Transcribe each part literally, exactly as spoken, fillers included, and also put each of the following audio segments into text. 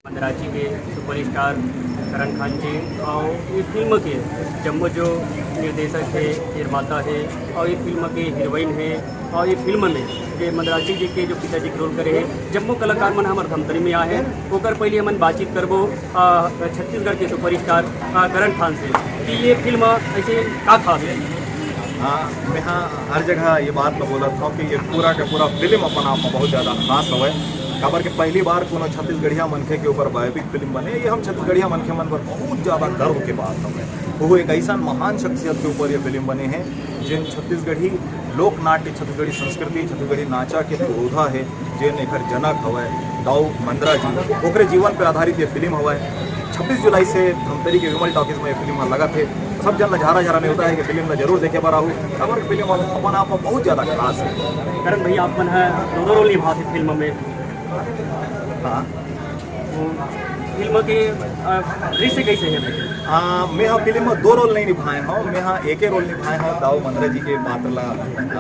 मंदराजी के सुपरस्टार करण खान जी, और ये फिल्म के जम्मो जो निर्देशक है, निर्माता है, और ये फिल्म के हीरोइन है, और ये फिल्म में जे मंदराजी जी के जो पिताजी के रोल करे हैं, जम्मो कलाकार मन हमर धमतरी में आए हैं। ओकर पहले हमन बातचीत करबो आ, छत्तीसगढ़ के सुपरस्टार आ, करण खान से कि ये फिल्म ऐसे का खास है। हाँ, मैं हाँ हर जगह ये बात मैं बोलत हूँ कि ये पूरा का पूरा फिल्म अपन आप में बहुत ज़्यादा खास हवे। काबर के पहली बार कोनो छत्तीसगढ़िया मनखे के ऊपर बायोपिक फिल्म बने, ये हम छत्तीसगढ़िया मनखे मन पर बहुत ज़्यादा गर्व के बात हवे। वो एक ऐसा महान शख्सियत के ऊपर ये फिल्म बने हैं, जिन छत्तीसगढ़ी लोक नाट्य, छत्तीसगढ़ी संस्कृति, छत्तीसगढ़ी नाचा के पुरोधा है, जेन एकर जनक हवय दाऊ मंदरा जी, ओकरे जीवन पे आधारित ये फिल्म हवय। छब्बीस जुलाई से धमतरी के विमल टॉकीज में ये फिल्म ह लगत हे। सब जन ला झारा झारा नेवता है कि फिल्म ला जरूर देखे बर आहू, काबर के फिल्म अपन आप में बहुत ज्यादा खास है। करण भैया, आप मन ह दो दो रोल निभाते फिल्म में। हाँ। तो फिल्म के अ, दृश्य कैसे है भैया? हाँ, मैं हा फिल्म में दो रोल नहीं निभाए हूँ, मैं हा एके रोल निभाए हूँ, दाऊ मंदरा जी के पात्र ला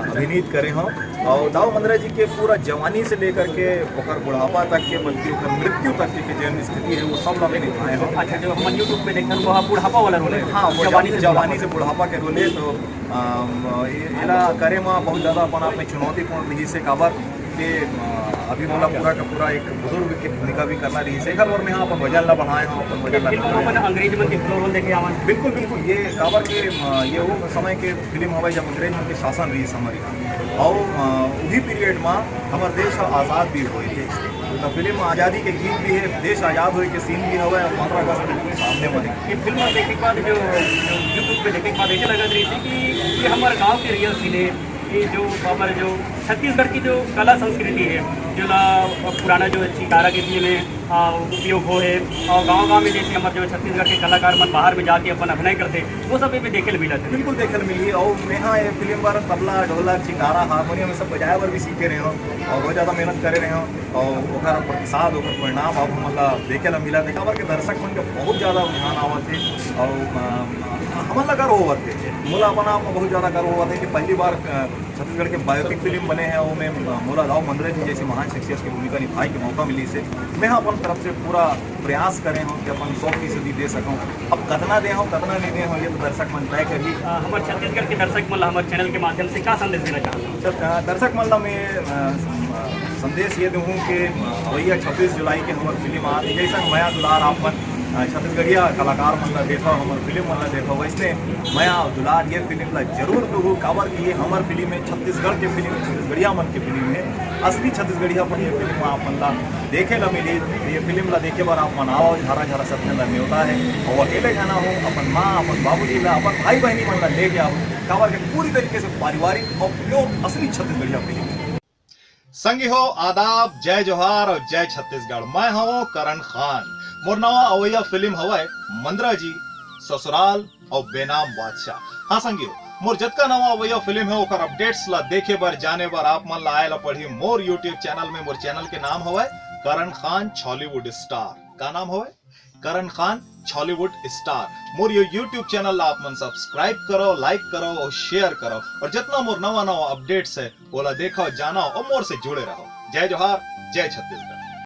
अभिनीत करे हूँ। और दाऊ मंदरा जी के पूरा जवानी से लेकर के ओकर बुढ़ापा तक के, बल्कि ओकर मृत्यु तक के, के जेन स्थिति है, वो सब ला मैं निभाए हूँ। अच्छा, जो हम यूट्यूब पे देखते हैं, वो बुढ़ापा वाला रोल है। हाँ, वो जवानी से जवानी से बुढ़ापा के रोल है। तो अम, ये- एला करे में बहुत ज्यादा अपन आप में चुनौतीपूर्ण रही से, काबर के अ, अभी मोला पूरा का पूरा एक बुजुर्ग के भूमिका भी करना रही से, एकर बर मैं हा अपन वजन ला बढ़ाए हूँ, अपन वजन ला फिल्म में घटाए हूँ। अपन अंग्रेज मन के दो रोल देखे आवन। बिल्कुल बिल्कुल, ये काबर के अ, ये वो समय के फिल्म हवे जब अंग्रेज मन के शासन रही हमारे यहाँ। और अ, उही पीरियड में हमारे देश आजाद भी हुए थे। तो फिल्म आजादी के गीत भी है, देश आजाद हुए के सीन भी हवे, और पंद्रह अगस्त बिल्कुल सामने में है। ये फिल्म देखे के बाद जो यूट्यूब पे देखे के बाद ऐसे लगत रही थी कि ये हमारे गांव के रियल सीन है। ये जो हमारे जो छत्तीसगढ़ की जो कला संस्कृति है, जो ना पुराना जो चिकारा के लिए में आ, उपयोग हो है, और गाँव गाँव में जैसे हमारे जो छत्तीसगढ़ के कलाकार मन बाहर में जाके अपन अभिनय करते, वो सब भी देखे ल मिलत है। बिल्कुल देखे ल मिली। और मैं हा ये फिल्म बर तबला, ढोलक, चिकारा, हारमोनियम, ये सब बजाए बर भी सीखे रहे हूँ और बहुत ज्यादा मेहनत करे रहे हूँ। और ओकर प्रतिसाद, ओकर परिणाम अब हमन ला देखे ला मिला। देखा बर के दर्शक मन के बहुत ज्यादा रुझान आवत है और अ, हमन ला गर्व होवत है। मोला अपन आप में बहुत ज्यादा गर्व होवत है कि पहली बार अ, छत्तीसगढ़ के बायोपिक फिल्म बने हैं, वो में अ, मोला दाऊ मंदरा जी जैसे महान शख्सियत की भूमिका निभाए के मौका मिली से। मैं हा अपन तरफ से पूरा प्रयास करे हूँ कि अपन सौ फीसदी दे सकूँ। अब कतना दे हूँ, कतना नहीं दे हूँ, ये तो दर्शक मन तय करही। आ, हमारे छत्तीसगढ़ के दर्शक मन ला हमारे चैनल के माध्यम से क्या संदेश देना चाहते हैं? सर, अ, दर्शक मन ला मैं अ, सम- अ, संदेश ये दूँ कि अ, अवैया छब्बीस जुलाई के हमार फिल्म आ रही, जैसा मया दुलार आप मन अ, छत्तीसगढ़िया कलाकार मन ला देखो, हमार फिल्म मन ला देखो, वैसे मया दुलार ये फिल्म ला जरूर दूँ। काबर कि ये हमार फिल्म है, छत्तीसगढ़ के फिल्म है, छत्तीसगढ़िया मन के फिल्म है। असली छत्तीसगढ़िया पर ये फिल्म आप मन ला देखे ला मिली। ये फिल्म ला देखे बर आप मन आओ, झारा झारा सत्य ला नेवता है। और अकेले जाना हो, अपन माँ, अपन बाबूजी ला, अपन भाई बहनी मन ला लेके आओ। काबर के पूरी तरीके से पारिवारिक और प्योर असली छत्तीसगढ़िया फिल्म है। संगी हो, आदाब, जय जोहार और जय छत्तीसगढ़। मैं हवं करण खान। मोर नवा अवैया फिल्म हवय मंदरा जी, ससुराल और बेनाम बादशाह। हाँ संगी हो, मोर जतका नवा अवैया फिल्म है, ओकर अपडेट्स ला देखे बर, जाने बर आप मन ला आए ला पड़ही मोर यूट्यूब चैनल में। मोर चैनल के नाम हवय करण खान छॉलीवुड स्टार। का नाम हवय? करण खान छॉलीवुड स्टार। मोर ये यूट्यूब चैनल ला आप मन सब्सक्राइब करो, लाइक करो और शेयर करो, और जितना मोर नवा नवा अपडेट्स है, ओला देखो, जानो और मोर से जुड़े रहो। जय जोहार, जय छत्तीसगढ़।